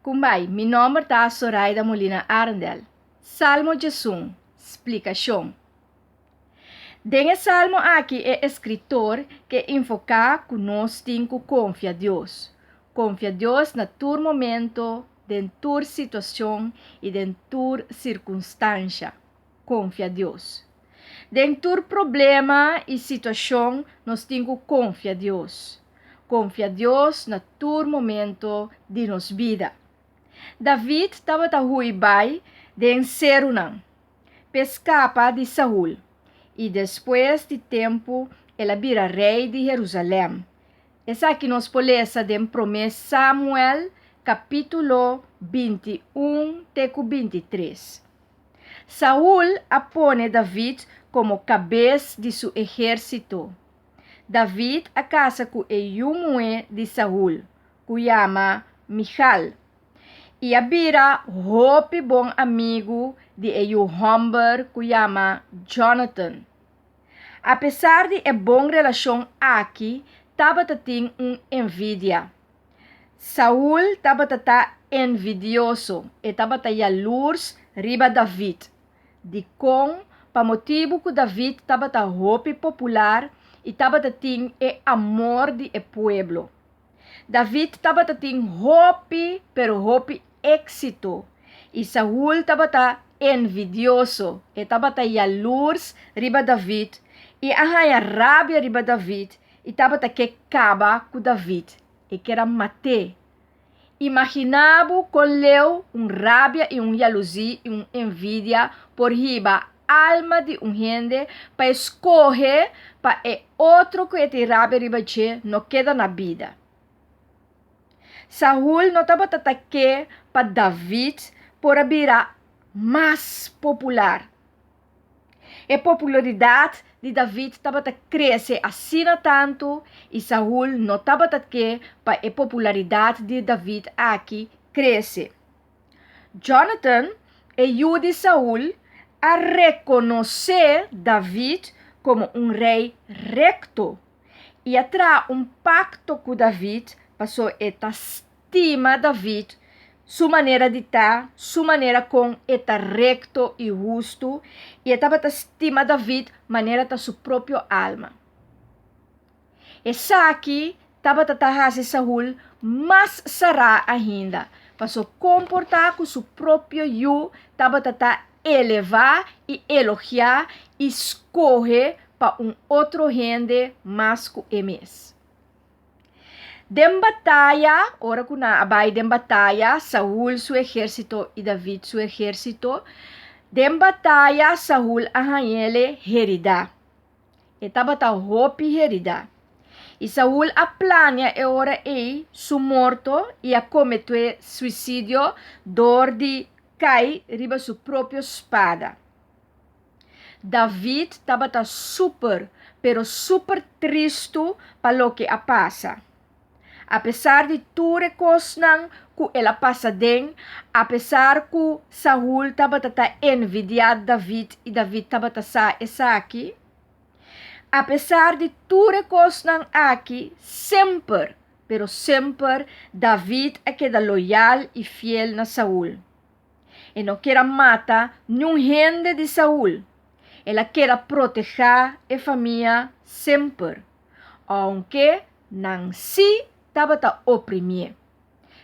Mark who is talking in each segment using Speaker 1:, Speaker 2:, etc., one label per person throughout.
Speaker 1: Kumbai, mi nòmber ta Soraida Molina Arendel. Salmo 11, Splikashon. Den e salmo aki e eskritor ke enfoká ku nos tin ku konfia Dios. Konfia Dios na tur momento, den tur situashon i den tur sirkunstansha. Konfia Dios. Den tur problema i situashon nos tin ku konfia Dios. Konfia Dios na tur momento di nos bida. David tabata hui bai den serunan p'e skapa di Saul, i despues di tempu el a bira rei di Herusalèm. Esaki nos por lesa den Promé Samuel kapítulo 21 te ku 23. Saul a pone David komo kabes di su ehérsito. David a kasa ku e yu muhé di Saul, ku yama Michal, i a bira hopi bon amigu di e yu hòmber ku yama Jonatan. Apesar di e bon relashon aki, tabata tin un envidia. Saul tabata ta envidioso, e tabata yalurs riba David. Dikon? Pa motibu ku David tabata hopi popular i tabata tin e amor di e pueblo. David tabata tin hopi, pero hopi éksito, i Saul tabata envidioso, e tabata yalurs riba David i a haña rabia riba David i tabata ke kaba ku David, e ker a mat'é. Imaginá bo kon leu un rabia i un yaluzí i un envidia por hiba alma di un hende pa e skohe pa e otro ku e tin rabia riba dje no keda na bida. Saul no tabata ta ke pa David por a bira mas popular. E popularidat di David tabata krese asina tantu i Saul no tabata ke pa e popularidat di David aki krese. Jonatan, e yu di Saul, a rekonosé David komo un rei rekto i a traha un pakto ku David paso e ta stima David, su manera di ta, su manera kon e ta rekto i hustu, i e tabata stima David manera ta su propio alma. Esaki tabata ta hasi Saul mas sará ainda, paso komportá ku su propio yu tabata ta elevá i elogiá i skohe pa un otro hende mas ku e mes. Den bataya, ora ku nan a bai den bataya, Saul su ehérsito i David su ehérsito, den bataya Saul a hañ'ele heridá. E tabata hopi heridá. I Saul a plania e ora ei su morto i a kometé suisidio dor di kai riba su propio spada. David tabata super, pero super tristu pa loke a pasa. Apesar di tur e kosnan ku el a pasa den, apesar ku Saul tabata ta envidiá David i David tabata sa esaki, apesar di tur e kosnan aki, semper, pero semper David a keda loyal i fiel na Saul. E no ker a mata niun hende di Saul. El a keda protehá e famia semper, ounke nan sí tabata oprimié.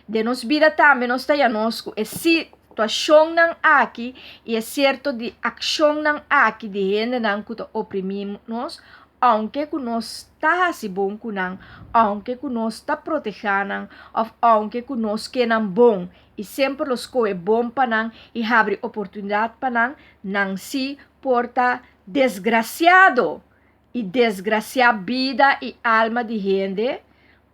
Speaker 1: Den nos bida tambe nos ta haña nos ku e situashonnan aki i e sierto di akshonnan aki di hendenan ku ta oprimí nos, ounke ku nos ta hasi bon ku nan, ounke ku nos ta protehá nan òf ounke ku nos ke nan bon i semper lo skohe bon pa nan i habri oportunidat pa nan, nan sí por ta desgrasiado i desgrasiá bida i alma di hende,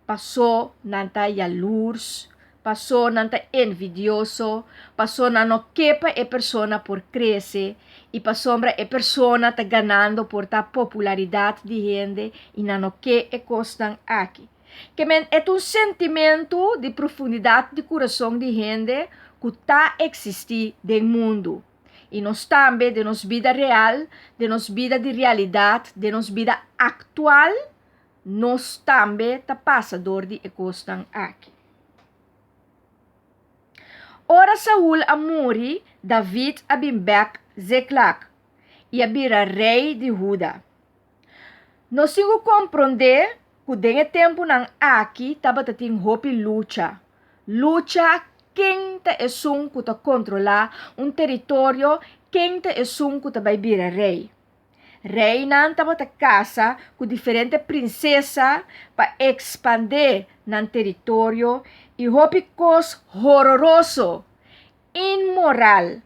Speaker 1: pasó nan ta yalurs, pasó nan ta envidioso, pasó nan no ke pa e persona por krese i pasobra e persona ta ganando por ta popularidat di hende i nan no ke e kosnan aki. Ke men e ta un sentimentu di profundidat di kurason di hende ku ta eksistí den mundu. I nos tambe den nos bida real, den nos bida di realidat, den nos bida aktual, nos tambe ta pasa dor di e kosnan aki. Ora Saul a muri, David a bin bèk Ziklag i a bira rei di Huda. Nos tin ku komprondé ku den e tempunan aki tabata tin hopi lucha. Lucha ken ta esun ku ta kontrolá un teritorio, ken ta esun ku ta bai bira rei. Reinan tabata kasa ku diferente prinsesa pa ekspandé nan teritorio i hopi kos hororoso, inmoral,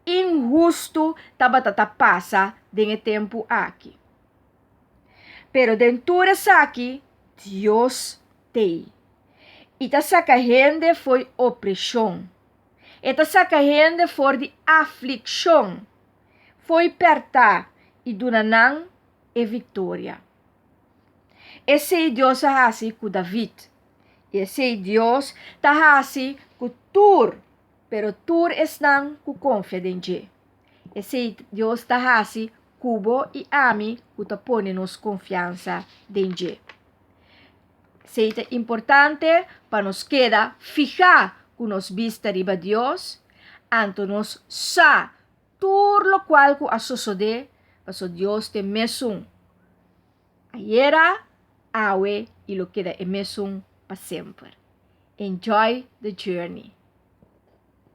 Speaker 1: inhustu tabata ta pasa den e tempu aki. Pero den tur esaki Dios t'ei i ta saka hende fo'i opreshon. E ta saka hende for di aflikshon. Fo'i pèrtá i duna nan e viktoria. Esei Dios a hasi ku David, i esei Dios ta hasi ku tur, pero tur esnan ku konfia den dje. Esei Dios ta hasi ku bo i ami ku ta pone nos konfiansa den dje. Esei ta importante pa nos keda fihá ku nos bista riba Dios, anto nos sa tur lokual ku a sosodé, paso Dios ta e mesun ayera, awe i lo keda e mesun pa semper. Enjoy the journey!